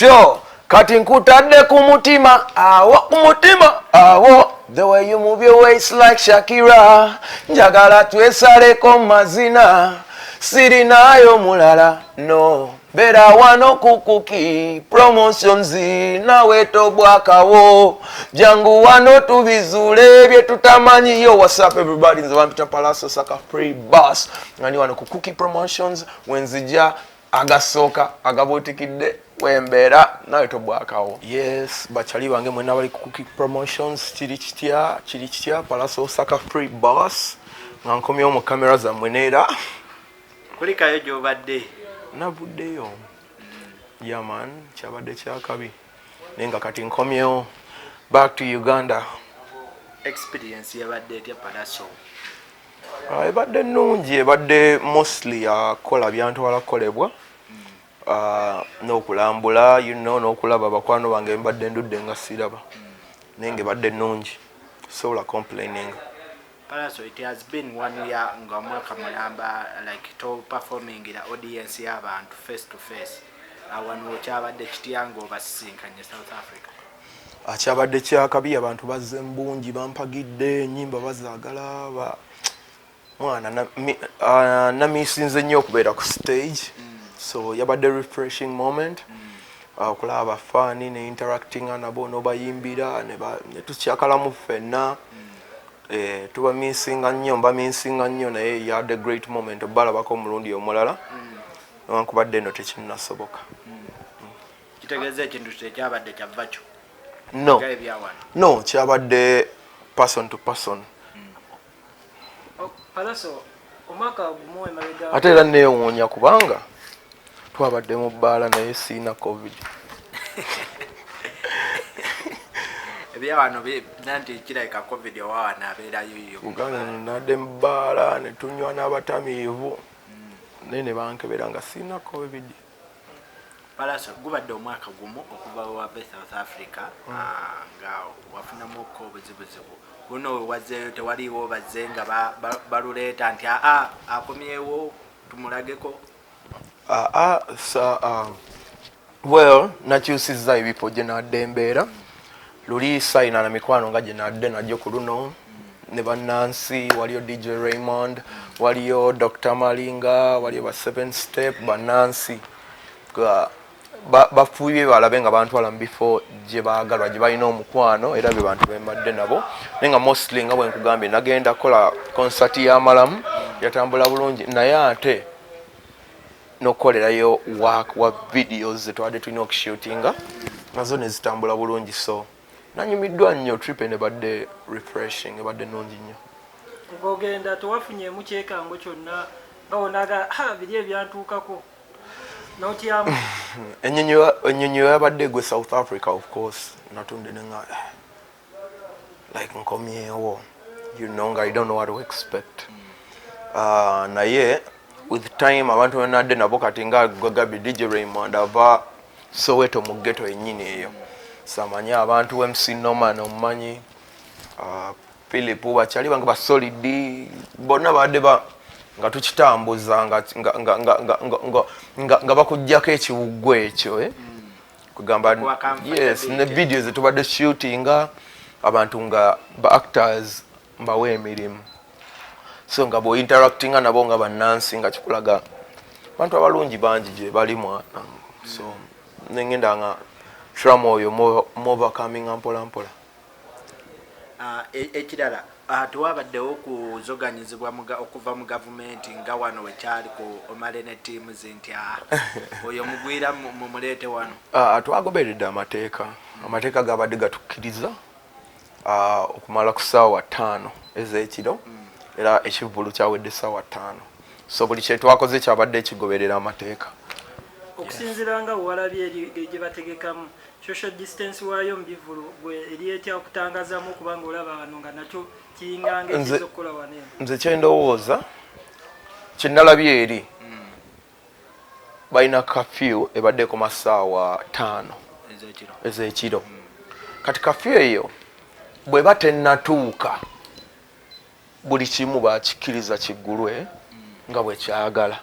Sure, kati nkutadde ku mutima awo, ku mutima awo. The way you move your waist like Shakira, njagala twesaleko mazina, sirinayo mulala, no beera wano ku Cookie Promotions, nawe tobwakawo, jangu wano tubizuule bye tutamanyi. Yo, what's up everybody? Nze bampita Palaso Saka Free Bus, nga ndi wano ku Cookie Promotions, wenzija agasooka agabuutikidde wembeera, nawe tobwakawo. Yes, bakyali bange mwena bali ku Cookie Promotions, kiri kitya, kiri kitya? Palaso Saka Free Bus, nga nkomyewo mu kamera zammwe neera. Kulikayo gy'obadde. Navuddeyo, yeah man, kyabadde kyakabi, naye nga kati nkomyewo back to Uganda. Experience yabadde etya, Palaso? Ah, ebadde nnungi, ebadde mostly yakola byantwala kukolebwa, n'okulambula, n'okulaba bakwano bange mbadde ndudde nga siraba, naye nga ebadde nnungi, sobola complaining. Palaso, it has been one year, nga omwaka mulamba, like to performingira audience y'abantu face to face. Awano kyabadde kitya ng'obasisinkanye South Africa? Akyabadde kyakabi, abantu bazze mu bungi, bampagidde, ennyimba bazaagala ba mwana namisinze nnyo okubeera ku stage, so yabadde refreshing moment okulaba abafaani ne interactinga nabo, nobayimbira ne tukyakalamu ffenna. Eh, tubamisinga nnyo, mbamisinga nnyo, naye yadde great moment obalabako omulundi omulala, newankubadde eno tekinnasoboka. Kitegeeza ekintu tekyabadde kyava kyo No. nga ebyawano? No, kyabadde person to person. Oh, Palaso, omwaka gumu emabega. Ate era neewuunya kubanga twabadde mu bbaala naye siina COVID. Ebyawano nanti kirabika COVID owawano abeerayo yo. Uganda nadde mu bbaala ne tunywa n'abatamiivu, naye ne bankebera nga siina COVID. Palaso, gubadde omwaka gumu okuva wewava e South Africa, nga wafunamuko obuzibuzibu. Guno wewazeeyo tewaliiwo bazze nga baluleeta nti aa akomyewo tumulageko? Aa, sa well, nakyusizza ebifo gye nadde embeera. Luli sayina na mikwano nga gye nadde najjo, ku luno ne bannansi waliyo DJ Raymond, waliyo Dr Malinga, waliyo ba Seven Step, bannansi bafuubye balabe nga bantwala mu bifo gye baagalwa, gye balina omukwano, era be bantu bembadde nabo. Naye nga mostly, nga bwe nkugambye, nagenda kukola concert y'amalamu, yatambula bulungi, naye ate n'okukolerayo work wa videos zetwabadde tulina okushootinga, nazo ne zitambula bulungi. So nanyumiddwa nnyo trip eno, ebadde refreshing, ebadde nnungi nnyo. Ng'ogenda tewafunyeemu kyekango kyonna nga wonaga ha biri ebyantuukako n'otyamu? Ennyonyi yabadde egwe South Africa, of course natunde nenga like nkomyewo, nga I don't know what to expect. Naye with time abantu benadde nabo, kati nga Gabi, DJ Raymond ava Soweto mu ghetto yennyini eyo, samanyi abantu, MC Norman omumanyi, Philip, bakyali bange ba solid bonna badde ba nga tukitambuza nga bakugjako ekiwuggwe ekyo, eh? Kugamba Kuba comfortability. Yes, ne video zetubadde shootinga, abantu nga ba actors mbawa emirimu, so nga bw'ointeractinga nabo nga bannansi, nga kikulaga abantu abalungi bangi gye bali, mwana. So nengenda nga trauma oyo movercominga mpola mpola. Ah, ekirala tewabaddewo kuzoganyizibwa okuva mu gavumenti nga wano wekyali ku Omale ne teams nti oyo mugwira mumuleete wano? Twagoberedde amateeka. Amateeka gabadde gatukkiriza okumala ku ssaawa 5 ez'ekiro, era ekivvulu kyawedde ssaawa 5, so buli kyetwakoze kyabadde kigoberera amateeka. Okusinziira nga bwewalabye eri gye bategekamu, social distance waayo mu bivvulu gwe eri etya okutangazamu, okubanga olaba wano nga nakyo kiringanga ekiyinza okukola wano eno? Nze kyendowooza, kyenalabye eri, balina curfew ebadde ku masaawa 5 ez'ekiro. Ez'ekiro. Kati curfew eyo bweba tennatuuka, buli kimu bakikkiriza kiggulwe nga bwe kyagala.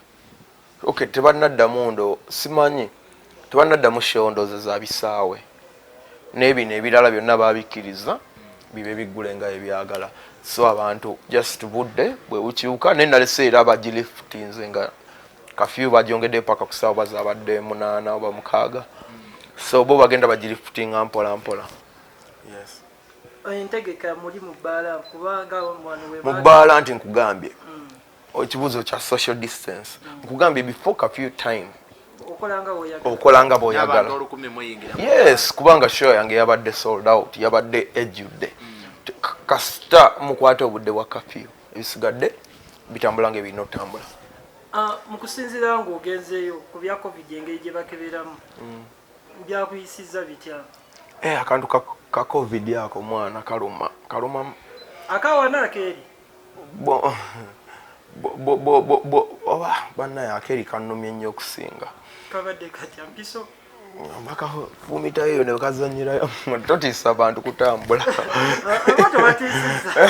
Okay, tebannaddamu ndo simanyi. Tebanaddamu show ndowooza za bisaawe n'ebino ebirala byonna babikkiriza bibe biggule nga ebyagala. So abantu just budde bwe bukyuka, naye nalese era bagiliftinze nga curfew bagyongeddeyo paka ku ssaawa zabadde 8 oba 6. So bo bagenda bagiliftinga mpola mpola. Yes. Entegeka muli mu bbaala, kubanga wano we Mu bbaala nti nkugambye ekibuuzo kya social distance, nkugambye before curfew time. Okola nga bw'oyagala. Okola nga bw'oyagala. N'abantu 1000 muyingira. Yes, kubanga show yange yabadde sold out, yabadde ejjudde. Kasita mukwate obudde bwa curfew, ebisigadde bitambula nga ebirina otambula. Ah, mu kusinziira ng'ogenzeeyo ku bya COVID, engeri gye bakeberamu, byakuyisizza bitya? Eh, akantu ka COVID ako mwana kaluma kaluma. Akawana akeeri. Bo bo bo bo bo oba bannaye akeeri kannumye nnyo okusinga. Kabadde katya, mpiso? Bakafumitayo ne bakazanyirayo, totiisa abantu kutambula. Oba tobatiisizza,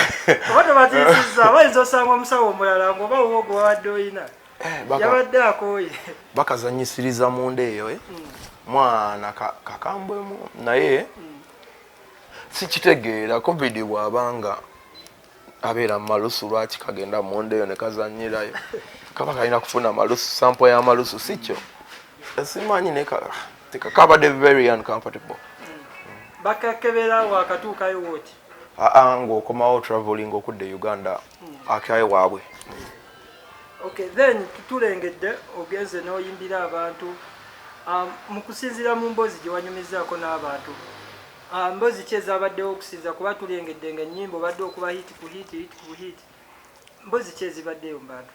oba tobatiisizza, bayinza osanga omusawo omulala ng'oba wuwo gwe wabadde oyina Eh, yabadde akooye. Bakazanyisiriza munda eyo, eh? Mwana kakambwemu, naye sikitegeera COVID bw'abanga abeera mu malusu, lwaki kagenda munda eyo ne kazanyirayo? Kaba kalina kufuna malusu, sample y'amalusu, si kyo? Simanyi, naye kabadde very uncomfortable. Bakakebera wakatuukayo wooti? Aa, ng'okomawo traveling okudda e Uganda, akaye waabwe. Okay, then tulengedde ogenze n'oyimbira abantu. Mu kusinziira mu mboozi gye wanyumizaako n'abantu, mboozi ki ezabaddewo okusinza, kuba tulengedde nga ennyimba obadde okuba hit ku hit, hit ku hit, mboozi ki ezibaddeyo mu bantu?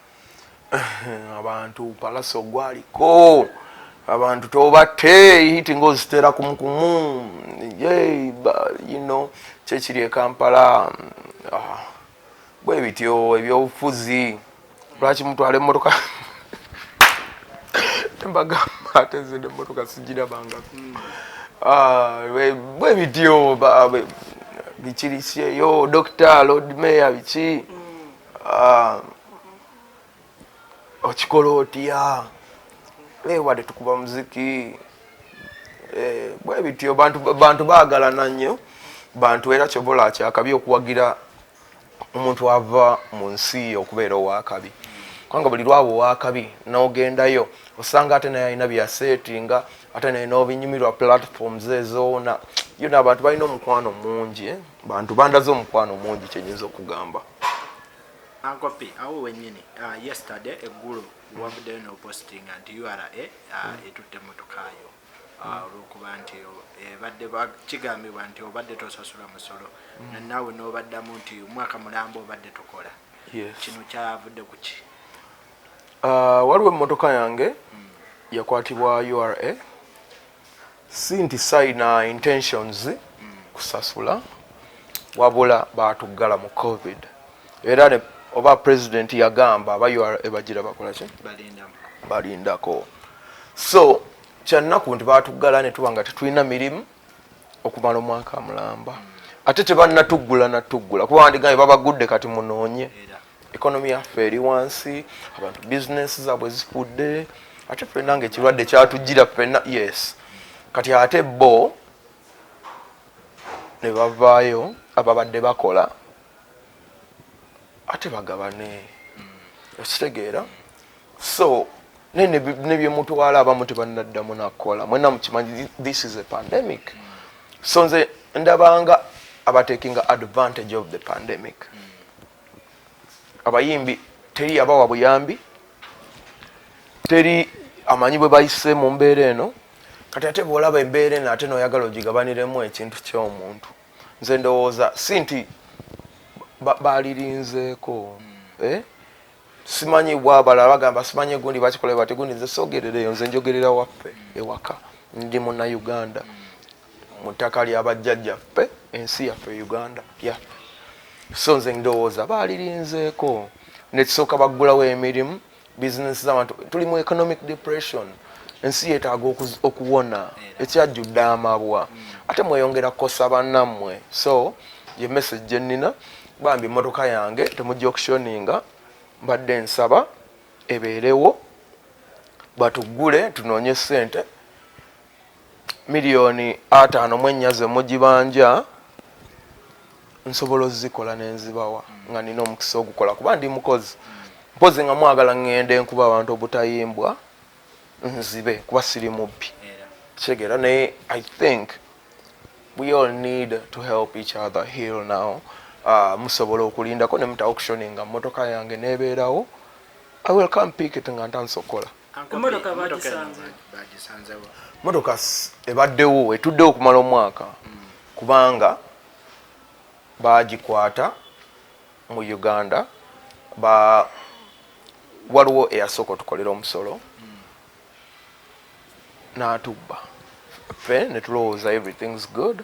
Abantu Pallaso gwaliko abantu tobatte hit ng'ozitera kumukumu. Kyekiri e Kampala. Ah, bwe bityo ebyobufuzi, lwaki mutwala emmotoka? Mbagamba ate nze nemmotoka sigirabangako. Ah, bwe bityo bikirisyeyo Dr Lord Mayor biki. Ah, okikola otya? Wadde tukuba muziki. Eh, bwe bityo bantu baagalana nnyo bantu, era kyobola kyakabi okuwagira omuntu ava mu nsi okubeera owakabi, kubanga buli lwaba owakabi n'ogendayo osanga ate naye alina byaseetinga, ate naye n'obinyumirwa platforms ezoona yona. Abantu balina omukwano mungi, eh? Bantu bandaze omukwano mungi, kyenyinza okugamba. Uncle P, awo wennyini, yesterday eggulo wavuddeyo n'opostinga nti URA etutte emmotokayo olw'okuba nti ebadde kigambibwa nti obadde tosasula musolo, naawe n'obaddamu nti omwaka mulamba obadde tokola. Yes. Kino kyavudde ku ki? Waliwo emmotoka yange yakwatibwa URA, si nti sayina intentions kusasula, wabula batuggala mu COVID, era oba president yagamba aba URA bagira bakola ki? Balindamu. Balindako. So kyannaku nti batuggala ne tuba nga tetulina mirimu okumala omwaka mulamba, ate tebannatuggula natuggula, kuba wandigambye babagudde kati munoonye. Era Economy yaffe eri wansi, abantu bizinesi zaabwe zifudde, ate ffenna nga ekirwadde kyatujjira ffenna. Yes, kati ate bo ne bavaayo ababadde bakola ate bagabane, okitegeera? So naye nebyemutwala abamu tebannaddamu nakukola. Mwenna mukimanyi this is a pandemic, so nze ndabanga abatekinga advantage of the pandemic. Abayimbi teri abawa buyambi, teri amanyi bwe bayise mu mbeera eno. Kati ate bw'olaba embeera eno ate n'oyagala ogigabaniremu ekintu ky'omuntu, nze ndowooza si nti balirinzeeko, eh? Simanyi bwabalala bagamba, simanyi gundi bakikola bati gundi. Nze soogerereyo, nze njogerera waffe ewaka. Ndi Munnayuganda mu ttaka lyabajjajjaffe, ensi yaffe Uganda yaffe. So nze ndowooza baalirinzeeko nekisooka baggulawo emirimu, bizinesi z'abantu. Tuli mu economic depression, ensi yeetaaga okuwona ekyajjudde amabwa, ate mweyongera kukosa bannammwe. So ye message gye nnina, bambi emmotoka yange temujja auctioninga, mbadde nsaba ebeerewo batuggule tunoonye ssente. 50,000,000 ze mugibanja nsobola ozikola nenzibawa nga nina omukisa ogukola kuba ndi mukozi. Mpozi nga mwagala ŋŋende nkuba abantu obutayimbwa nzibe kuba siri mubbi. Era. Kitegeera? Naye I think we all need to help each other heal now. Musobola okulindako ne muta auctioninga mmotoka yange nebeerawo. I will come pick it nga ntandise okukola. Uncle Emmotoka P, emmotoka eno bagisanze. Bagisanzewa? Motoka ebaddewo, etuddewo okumala omwaka kubanga bagikwata mu Uganda. Ba waliwo eyasooka otukolera omusolo n'atubba, ffe ne tulowooza everything's good.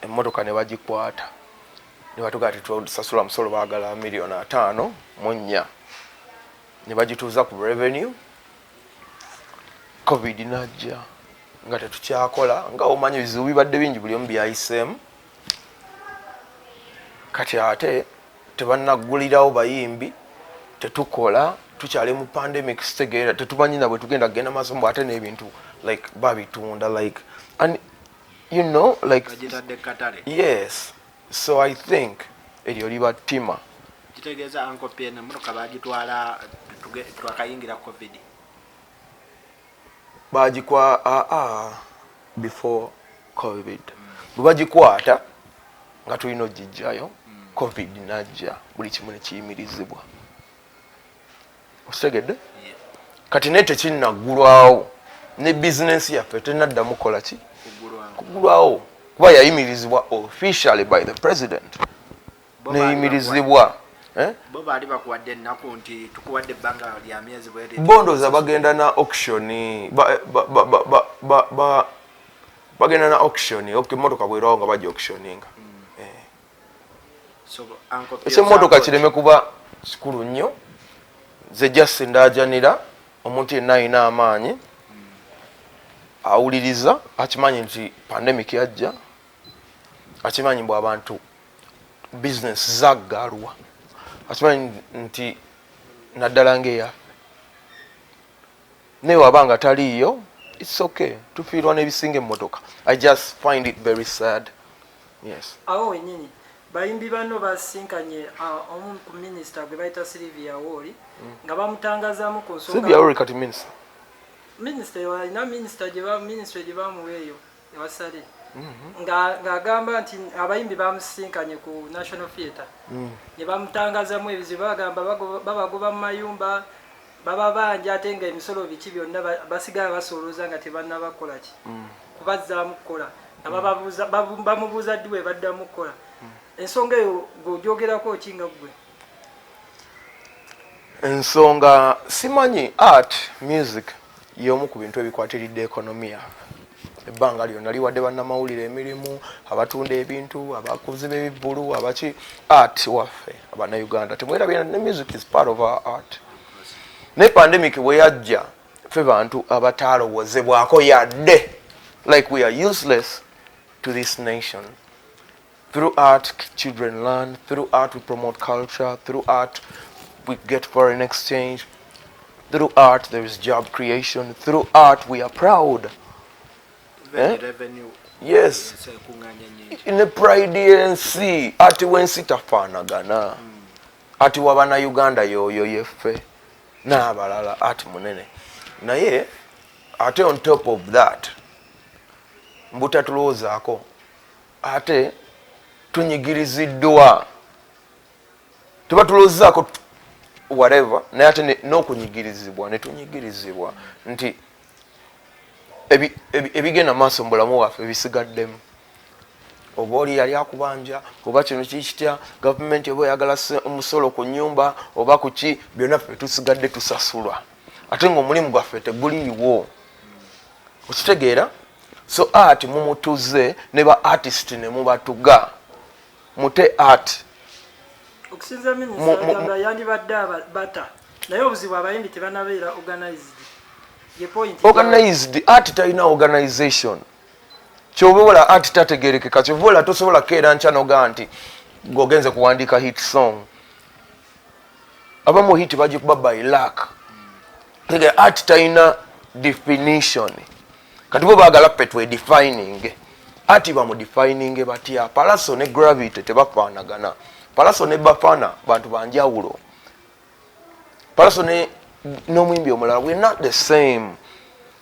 Emmotoka ne bagikwata ne batugaa tetusasula musolo, baagala 54,000,000 ne bagituuza ku revenue. COVID najja nga tetukyakola, nga omanyi ebizibu bibadde bingi, buli omu byayiseemu. Kati ate tebannaggulirawo bayimbi, tetukola, tukyali mu pandemic. Sitegeera, tetumanyi na bwe tugenda kugenda maaso mbu ate n'ebintu like babitunda like and you know like Bagitadde katale. Yes, so I think eryo liba ttima. Kitegeeza, Uncle P, eno emmotoka bagitwala twakayingira COVID? Bagikwa aa before COVID. Bwe bagikwata nga tulina ogijjayo, COVID najja, buli kimu nekiyimirizibwa. Okitegedde? Yeah. Kati naye tekinnaggulwawo ne bizinensi yaffe tenaddamu kukola ki? Kugulwawo. Kugulwawo, kuba yayimirizibwa officially by the president. Bo baali Neyimirizibwa, eh? Bo baali bakuwadde ennaku nti tukuwadde ebbanga lya myezi bweri? Bo ndowooza bagenda na auction, bagenda na auction. Okay, emotoka bwerwawo nga bajja auctioninga. So, Uncle P, Ekyemmotoka osaako kireme kuba kikulu nnyo. Nze just ndaajanira omuntu yenna alina amaanyi awuliriza, akimanyi nti pandemic yajja, akimanyi mbu abantu business zaggalwa, akimanyi nti naddala ngaeyaffe, naye waba nga taliiyo, it's okay, tufiirwa n'ebisinga emmotoka. I just find it very sad, yes. Awo wenyini bayimbi banno basinkanye omu ku minisita gwe bayita Sylvia Owori nga bamutangazaamu ku nsonga. Sylvia Owori kati minister? Minisita alina minisita gye minisitule gye bamuwa eyo ewasale, ng'agamba nti abayimbi bamusinkanye ku National Theatre ne bamutangazamu ebizibu. Bagamba babagoba mu mayumba, bababanja, ate nga emisolo biki byonna basigala basolooza nga tebannabakola ki, kubazzaamu kukola, nga bamubuuza ddi we baddamu kukola. Ensonga eyo gweogyogerako ki nga ggwe? Ensonga simanyi. Art, music y'omu ku bintu ebikwatiridde economy yaffe ebbanga lyonna. Liwadde bannamawulire emirimu, abatunda ebintu, abakuzi b'ebivvulu, abaki. Art waffe Abannayuganda temwerabira, ne music is part of our art. Naye pandemic bwe yajja, ffe bantu abataalowozebwako yadde, like we are useless to this nation. Through art children learn, through art we promote culture, through art we get foreign exchange, through art there is job creation, through art we are proud. Very Eh? Revenue. Yes. Ensi ekuŋŋaanya nnyingi. Ne pride y'ensi. Ati w'ensi tafaanagana, ati wabannayuganda yoyo yeffe n'abalala, ati munene. Naye ate on top of that, mbutatulowoozaako, ate tunyigiriziddwa. Tuba tulowoozaako whatever, naye ate n'okunyigirizibwa ne tunyigirizibwa nti ebigenda maaso mu bulamu bwaffe bisigaddemu. Oba oli yali akubanja, oba kino kikitya, gavumenti oba oyagala omusolo ku nyumba oba kuki, byonna ffe tusigadde tusasulwa, ate ngaomulimu gwaffe teguliiwo. Okitegeera? So art mumutuze ne ba artist ne mubatuga mute art. Okusinza minisita agamba yandibadde bata, naye obuzibu abayimbi tebanabeera organized, ye point. Organized art talina organization. Kyoba ola art tategerekeka. Kyova ola tosobola keera nkya nogaa nti gwogenze kuwandiika hit song. Abamu hit bagikuba by luck. Tegera, art talina definition. Kati bo baagala ffe twedefining. Ati bamudefininge batya? Palaso ne Gravity tebafaanagana. Palaso ne Bafana bantu banjawulo. Palaso ne n'omuyimbi omulala, we're not the same.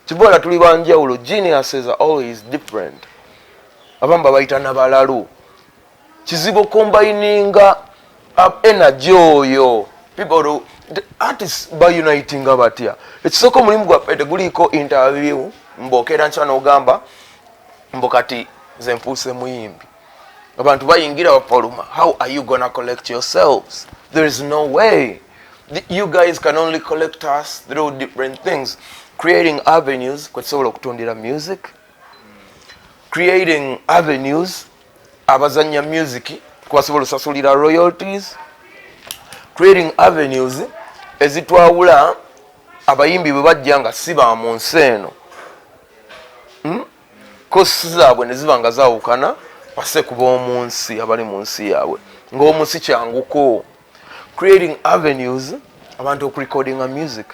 Kibola tuli banjawulo. Geniuses are always different. Abamu babayita nabalalu. Kizibu combininga up energy oyo. People do, the artists baunitinga batya? Ekisooka, omulimu gwaffe teguliiko interview. Mbokera nkya n'ogamba mbu kati nze nfuuse muyimbi, abantu bayingira bafuluma. How are you gonna collect yourselves? There is no way. You guys can only collect us through different things, creating avenues kwe tusobola okutundira music, creating avenues abazanya music kubasobola osasulira royalties, creating avenues ezitwawula abayimbi bwe bajja nga si ba mu nsi eno. Costs zaabwe ne ziba nga zaawukana pase kuba omu nsi abali mu nsi yaabwe ng'omunsi kyanguko, creating avenues abantu okurecordinga music.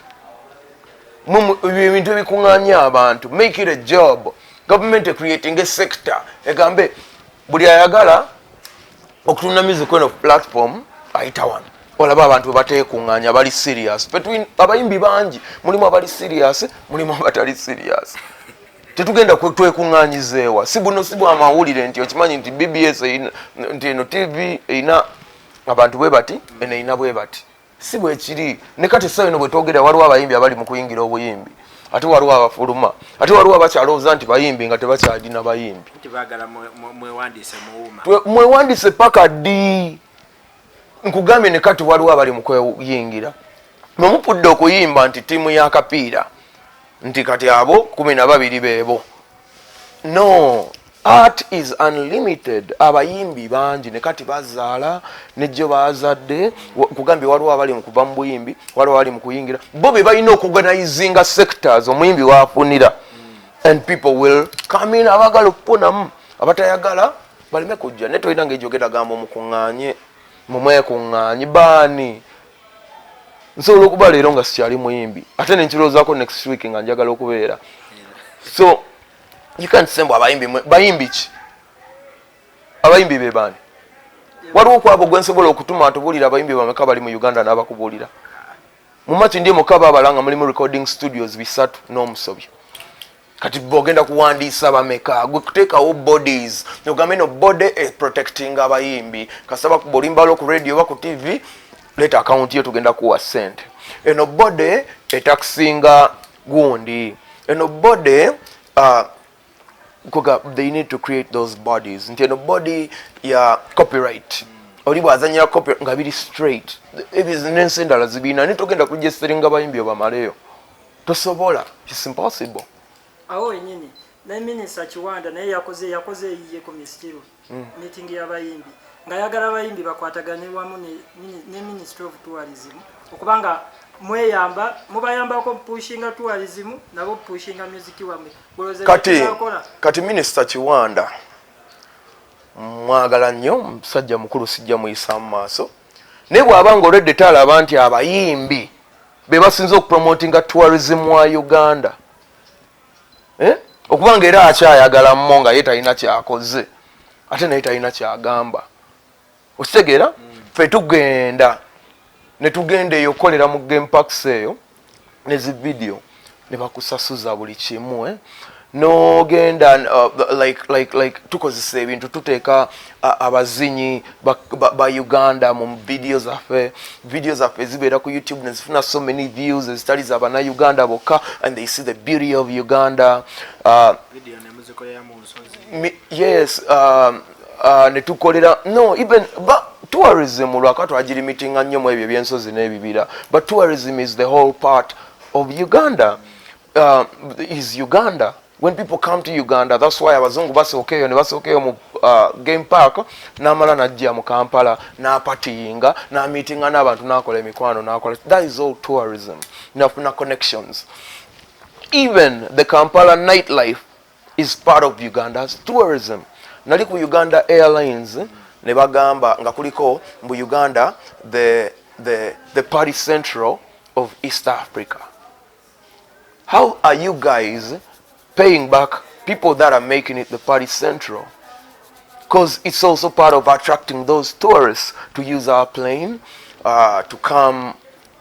Ebyo ebintu ebikuŋŋaanya abantu, make it a job. Government creating a sector, egambe buli ayagala okutunda music eno platform ayita wano. Olaba abantu bwe bateekuŋŋaanya bali serious. Abayimbi bangi, mulimu abali serious, mulimu abatali serious. Tetugenda twekuŋŋaanyizeewa. Si buno si bwamawulire nti okimanyi nti BBS nti eno TV erina abantu bwe bati, eno erina bwe bati. Si bwekiri. Ne kati essaawa eno bwe twogera, waliwo abayimbi abali mu kuyingira obuyimbi, ate waliwo abafuluma, ate waliwo abakyalowooza nti bayimbi nga tebakyalina bayimbi. Nti baagala mwewandiise muwuma. Mwewandiise paka ddi? Nkugambye, ne kati waliwo abali mu kweyingira. Mwemupudde okuyimba nti ttiimu y'akapiira nti kati abo 12 beebo. No, art is unlimited. Abayimbi bangi, ne kati bazaala, nejjo bazadde. Nkugambye, waliwo abali mu kuva mu buyimbi, waliwo abali mu kuyingira. Bo be balina okuorganizinga sectors omuyimbi wafunira, and people will come in. Abaagala okufunamu, abatayagala baleme kujja. Naye tolina ngeri gyogenda gamba omukuŋŋaanye, mumwekuŋŋaanye baani. Nsobola okuba leero nga sikyali muyimbi, ate nenkirowoozaako next week nga njagala okubeera. So you can't say mbu abayimbi bayimbi ki? Abayimbi be baani? Waliwo okwabo gwe nsobola okutuma ntubuulira abayimbi bameka bali mu Uganda n'abakubuulira. Mu Makindye mukaba abalanga mulimu recording studios bisatu n'omusobyo. Kati bwogenda kuwandiisa bameka? Gwe kuteekawo bodies, ogambe no body protecting abayimbi. Kasaba kuba olimbalo ku radio oba ku TV, leeta akawunti yo, tugenda kuwa sente. Eno body etaxinga gundi, eno body kuga, they need to create those bodies nti eno body ya copyright, oli bwazanyira copyright nga biri straight. Ebyo n'ensi endala zibiina. Naye togenda kuregisteringa bayimbi obamaleyo, tosobola, it's impossible. Awo wenyini ne Minisita Kiwanda naye yakoze eyiye ku misitiro meeting y'abayimbi ng'ayagala abayimbi bakwatagane wamu ne Ministry of Tourism, okubanga mweyamba, mubayambako pushinga tourism, nabo pushinga music wamwe. Bulowooza Kati kyetunakola? Kati Minisita Kiwanda mwagala nnyo, musajja mukulu, sijja muyisa mu maaso. Naye bw'aba nga olwedde talaba nti abayimbi be basinze okupromotinga tourism wa Uganda, eh? Okuba nga era akyayagala mmo nga ye talina kyakoze, ate naye talina kyagamba. Okitegeera? Ffe tugenda ne tugenda eyo okukolera mu game parks eyo ne zi video ne bakusasuza buli kimu, eh? Nogenda like tukozesa ebintu, tuteeka abazinyi ba Uganda mu video zaffe. Video zaffe zibeera ku YouTube nezifuna so many views ezitali za bannayuganda bokka, and they see the beauty of Uganda. Video ne muzikolera mu nsozi. Yes, netukolera, no, even ba, tourism lwaka twagirimitinga nnyo mu ebyo ebyensozi n'ebibira, but tourism is the whole part of Uganda, is Uganda. When people come to Uganda, that's why abazungu basooka eyo ne basooka eyo mu game park, n'amala najja mu Kampala n'apatiyinga n'amitinga n'abantu n'akola emikwano n'akola. That is all tourism. Nafuna connections. Even the Kampala nightlife is part of Uganda's tourism. Nali ku Uganda Airlines ne bagamba nga kuliko mbu Uganda the party central of East Africa. How are you guys Paying back people that are making it the party central, because it's also part of attracting those tourists to use our plane to come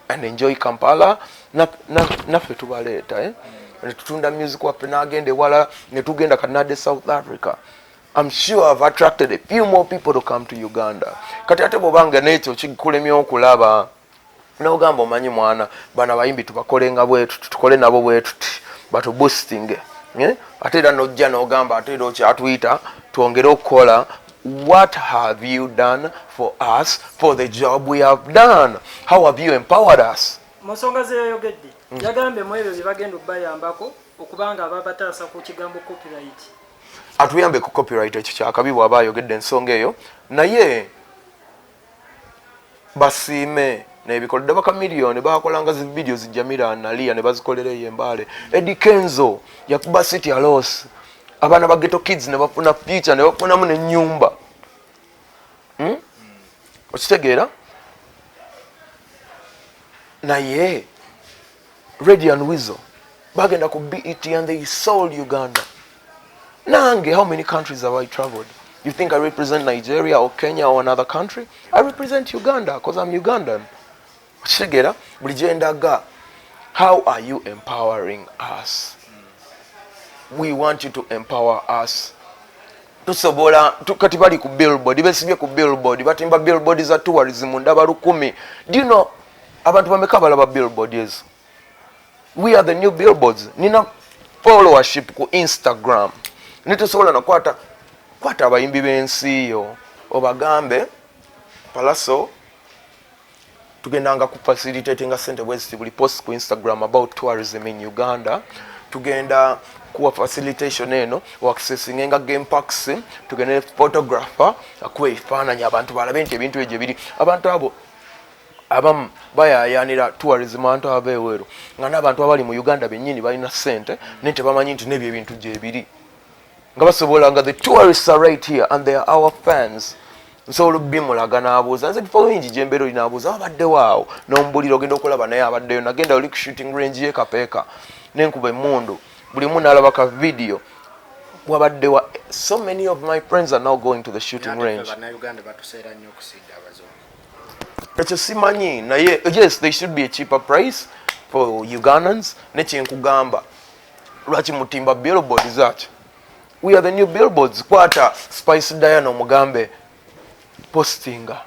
and enjoy Kampala. Naffe tubaleeta, eh? Netutunda music waffe n'agenda ewala, netugenda kanade South Africa. I'm sure I've attracted a few more people to come to Uganda. Kati ate bwobanga n'ekyo kikulemye okulaba, nogamba, omanyi mwana, bano abayimbi tubakolenga bwetuti, tukole nabo bwetuti, batuboosting, eh? Ate era nojja nogamba ate era okyatuyita twongere okukola. What have you done for us for the job we have done? How have you empowered us? Mu nsonga ze yayogedde, yagambye mu ebyo bye bagenda okubayambako okubanga ababataasa ku kigambo copyright. Atuyambe ku copyright, ekyo kyakabi bw'aba ayogedde ensonga eyo, naye basiime nebikoledde. Bakamiliyoni bakolanga zi video zijamira nalia ne bazikolera eyo embaale. Eddie Kenzo yakuba City Alos, abaana ba ghetto kids ne bafuna future, ne bafunamu n'ennyumba. Okitegeera? Naye Radio and Weasel bagenda ku BET and they sold Uganda. Nange, how many countries have I traveled? You think I represent Nigeria or Kenya or another country? I represent Uganda because I'm Ugandan. Okitegeera? Buli gye ndaga, how are you empowering us? We want you to empower us. Tusobola kati bali ku billboard, besibye ku billboard, batimba billboard za tourism, ndaba 1000. Do you know abantu bameka balaba billboard ezo? We are the new billboards. Nina followership ku Instagram, nitusobola nakwata kwata abayimbi b'ensi yo obagambe, Palaso tugendanga ku facilitatinga sente bweziti, buli post ku Instagram about tourism in Uganda tugenda kuwa facilitation eno, accessinga game parks, tugende ne photographer akuba ebifaananyi abantu balabe nti ebintu ebyo biri. Abantu abo abamu bayayanira tourism, abantu abeeweru nga n'abantu abali mu Uganda bennyini balina ssente naye tebamanyi nti n'ebyo ebintu gyebiri, nga basobola nga the tourists are right here and they are our fans. Nsobola obimulaga n'abuuza nze bifo bingi gyembeera, oli n'abuuza abaddewo awo n'omubulira, ogenda okulaba naye abaddeyo. Nagenda oli ku shooting range ye Kapeeka nenkuba emmundu, buli mu n'alaba ka video wabaddewa. So many of my friends are now going to the shooting range. Bannayuganda batuseera nnyo okusinga abazungu. Ekyo simanyi, naye yes, there should be a cheaper price for Ugandans. Nekyenkugamba, lwaki mutimba billboard zaaki? We are the new billboards. Kwata Spice Diana omugambe postinga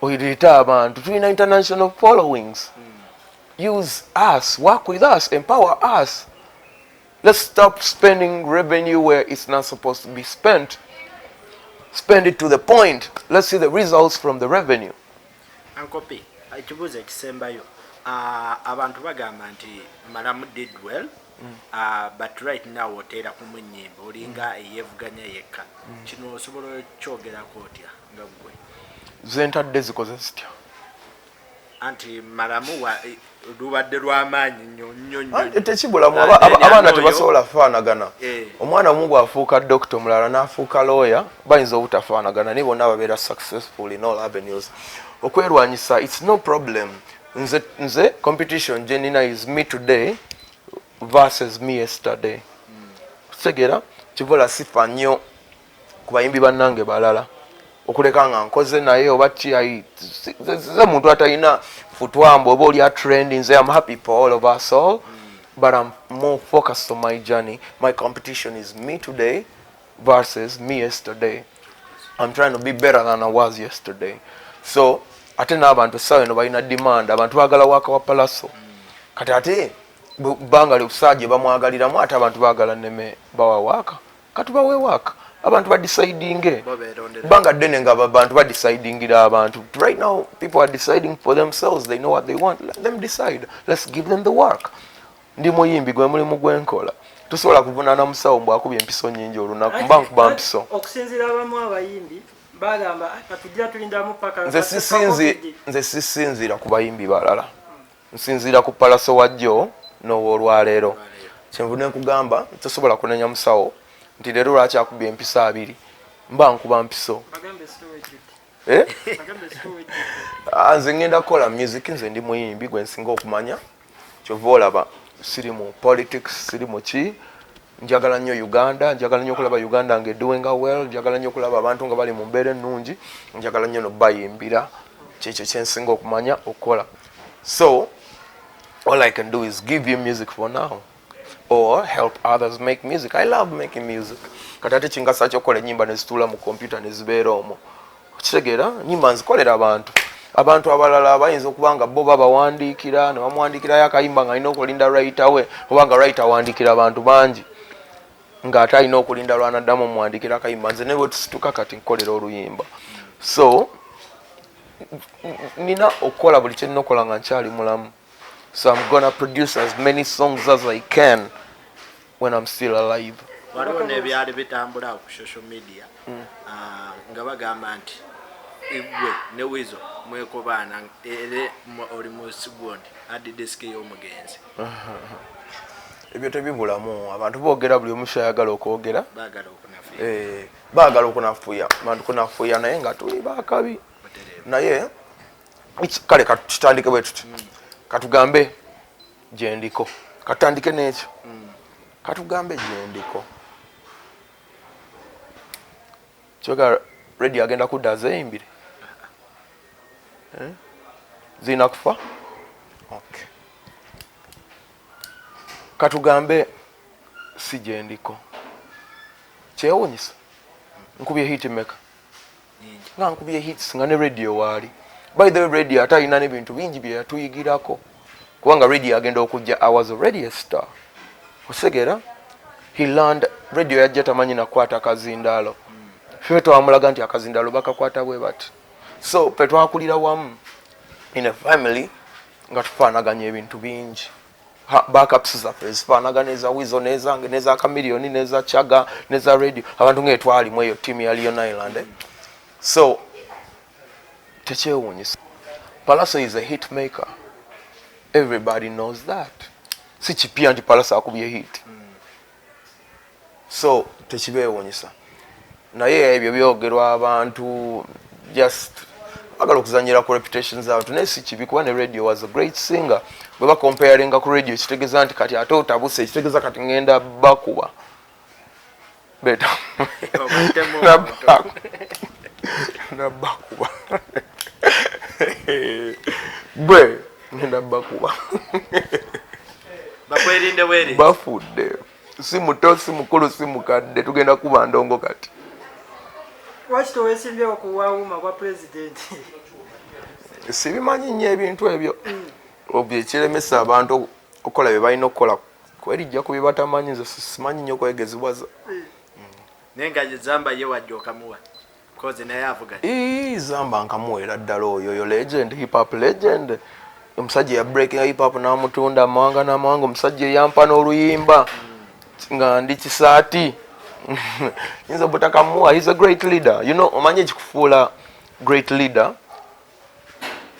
oyireete abantu, tulina international followings. Use us, work with us, empower us. Let's stop spending revenue where it's not supposed to be spent. Spend it to the point. Let's see the results from the revenue. Uncle P, ekibuuzo ekisembayo. Abantu bagamba nti Malamu did well, but right now oteera kumu ennyimba olinga eyeevuganya yekka. Kino osobola okyogerako otya nga ggwe? Zentadde zikoze zitya? Anti Malamu lubadde lw'amaanyi nnyo nnyo nnyo. Tekibulamu. Ah, then abaana oyo- tebasobola kufaanagana. Omwana omu bw'afuuka dokita, omulala n'afuuka lawyer, bayinza obutafaanagana, naye bonna babeera successful in all avenues. Okwerwanyisa, it's no problem. Nze competition gye nina is me today versus me yesterday. Kitegeera? Kivola sifa nnyo ku bayimbi bannange balala okuleka nga nkoze naye oba ki. Ze muntu atalina futwambo oba oli atrend. Nze am happy for all of us all, but I'm more focused on my journey. My competition is me today versus me yesterday. I'm trying to be better than I was yesterday. So ate n'abantu essaawa eno balina demand, abantu baagala waka wa Palaso. Kati ate bbanga lyokusaa gye bamwagaliramu, ate abantu baagala neme bawa waaka, katubawe waaka, abantu badecidinge. Bo beerondera. Bbanga ddene nga abantu badecidingira abantu. Right now people are deciding for themselves. They know what they want. Let them decide. Let's give them the work. Ndi muyimbi, gwe mulimu gwenkola. Tosobola kuvunaana musawo mbwakubya empiso nyingi olunaku, mba nkuba mpiso. Okusinziira abamu abayimbi bagamba, "Ah, katugira tulindamu paka Nze nze sisinziira ku bayimbi balala, nsinziira ku Palaso wajjo n'owoolwaleero. Kyenvu nkugamba, tosobola kunenya musawo nti leero lwaki akubye empiso 20, mba nkuba mpiso. Bagambe sitowa ejjudde. Eh? Bagambe sitowa ejjudde. Ah, nze ngenda kukola music. Nze ndi muyimbi gwe nsinga okumanya. Kyova olaba siri mu politics, siri mu ki. Njagala nnyo Uganda, njagala nnyo okulaba Uganda nga edoinga well, njagala nnyo okulaba abantu nga bali mu mbeera ennungi, njagala nnyo nobayimbira. Kyekyo kyensinga okumanya okukola. So all I can do is give you music for now or help others make music. I love making music. Kati ate kingasa kyokukola ennyimba nezituula mu computer nezibeera omwo? Okitegeera? Nyimba nzikolera abantu. Abantu abalala bayinza okuba nga bo babawandiikira, ne bamuwandiikirayo akayimba nga alina okulinda writer we, oba nga writer awandiikira abantu bangi, ng'ate alina okulinda lwanaddamu omuwandiikira akayimba. Nze ne bwe tusituka kati nkolera oluyimba. So nina okukola buli kyenina okukola nga nkyali mulamu. So I'm gonna produce as many songs as I can when I'm still alive. Waliwo n'ebyali bitambula ku social media, nga bagamba nti igwe ne Wizo mwekobaana, era oli mu sigundi hard disk y'omugenzi. Ebyo tebibulamu. Abantu boogera buli omu kyayagala okwogera. Baagala okunafuya. Eh, baagala okunafuya abantu, kunafuya, naye nga tuli bakabi. Butereevu. Naye kale katutandike bwe tuti. Katugambe gyendiko, katutandike n'ekyo. Katugambe gyendiko kyoga Radio agenda kudda azeeyimbire. Eh? Zirina kufa. Okay. Katugambe si gyendiko. Kyewunyisa, nkubye hit meka? Nyingi. Nga nkubye hits nga ne Radio waali. By the way, Radio ate alina n'ebintu bingi bye yatuyigirako, kubanga Radio agenda okujja, I was already a star. Osegeera? He learned. Radio yajja tamanyi nakwata kazindaalo. Ffe twamulaga nti akazindaalo bakakwata bwe bati. So fe twakulira wamu in a family nga tufaanaganya ebintu bingi. Backups zaffe ezifaanagana, eza Wizo n'ezange n'eza Chameleone n'eza Chaga n'eza Radio, abantu ngaetwalimu eyo team ya Leon Island, eh? So tekyewuunyisa, Palaso is a hit maker. Everybody knows that. Si kipya nti Palaso akubye hit, so tekibeewuunyisa. Naye ebyo byogerwa abantu just bagala okuzanyira ku reputation z'abantu, naye si kibi, kuba ne Radio was a great singer. Bwe bacomparinga ku Radio, kitegeeza nti kati ate otabuse, kitegeeza kati ngenda bakuba beta. Obattemu omuntu. Nabakuba bwe ngenda bakuba. Bakwerinde bwerinde. Bafudde. Si muto, si mukulu, si mukadde, tugenda kuba ndongo kati. Lwaki towesimbyewo ku wawuma bwa pulezidenti? Sibimanyi nnyo ebintu ebyo. Obyo ekiremesa abantu okukola bye balina okukola kwerijja ku bye batamanyi. Nze simanyi nnyo kwegezibwaza. Naye nga Zamba ye wajja okamuwa kozi naye avuga. Ii, Zamba nkamuweera ddala. Oyo oyo legend, hip hop legend, omusajja ya breaking hip hop n'amutunda amawanga n'amawanga, omusajja eyampa n'oluyimba nga ndi kisaati. Yinza obutakamuwa. He's a great leader. Omanyi ekikufuula great leader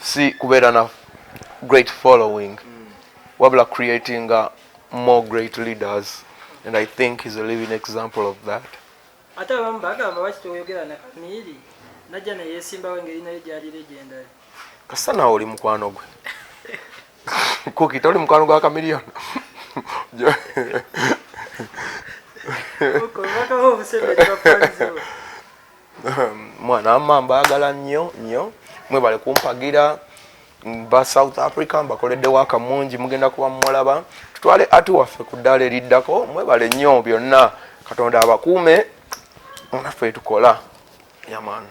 si kubeera na great following, wabula creating more great leaders, and I think he's a living example of that. Ate abamu bagamba lwaki toyogera na Kamiiri, najja neyesimbawo engeri naye gyali legendary. Kasita naawe oli mukwano gwe. Kuki toli mukwano gwa Chameleone? Obubaka obusebe bafanziwe. Mwana amma, mbaagala nnyo nnyo. Mwebale kumpagira. Ba South Africa mbakoleddewo akamungi, mugenda kuba mumulaba. Tutwale ati waffe ku ddaala eriddako. Mwebale nnyo byonna, Katonda abakuume, naffe tukola yamaani.